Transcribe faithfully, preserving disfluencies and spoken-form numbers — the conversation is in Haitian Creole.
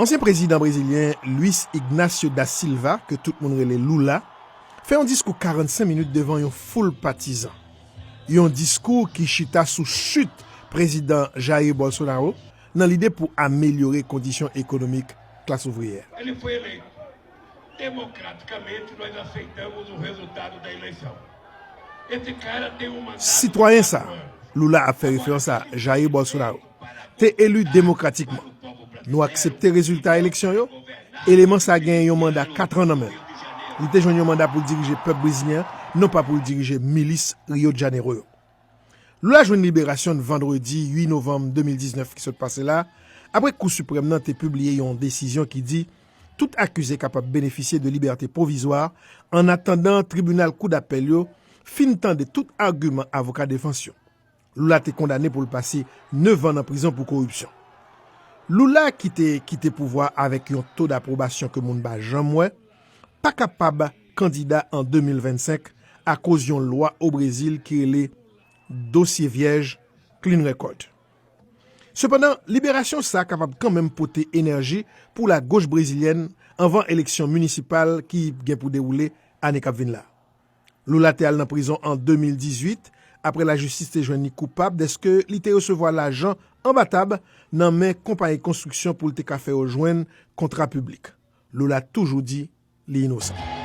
Ansyen prezidan brezilyen Luiz Ignacio da Silva, ke tout moun rele Lula, fè yon diskou karannsenk minit devan yon foul patizan. Yon diskou ki chita sou chit prezidan Jair Bolsonaro nan lide pou amelyore kondisyon ekonomik klas ouvriyè. Ele foi eleito. Democraticamente, nós aceitamos o resultado da eleição. Esse cara tem um mandato. Sitwayen sa, Lula ap fè referans a Jair Bolsonaro, te eli demokratikman. Nou aksepte rezilta eleksyon yo. Eleman sa genyen yon manda kat an nan men l. Li te jwenn yon manda pou l dirije pèp brezilyen an, non pa pou l dirije milis Rio de Janeiro yo. Lula jwenn liberasyon n vandredi uit novanm de mil diznèf ki sot pase la, apre Kou Siprèm nan te pibliye yon desizyon ki di tout akize kapab benefisye de libète pwovizwa annatandan tribinal kou dapèl yo fin tande tout agiman avoka defans yo. Lula te kondane pou l pase nèf an nan prizon pou koripsyon. Lula, ki te kite pouvwa avèk yon to dapwobasyon ke moun pa janm wè, pa kapab kandida an de mil vennsenk akoz yon lwa o Brezil ki rele dosye vyèj, clean record. Sepandan, liberasyon sa a kapab kanmenm pote enèji pou lagoch brezilyèn anvan eleksyon minisipal ki gen pou dewoule ane k ap vin la. Lula te al nan prizon an de mil dizuit, apre lajistis te jwenn li koupab dèske li te resevwa lajan anba tab nan men konpayi konstriksyon pou l te ka fè yo jwenn kontra piblik. Lula toujou di li inosan.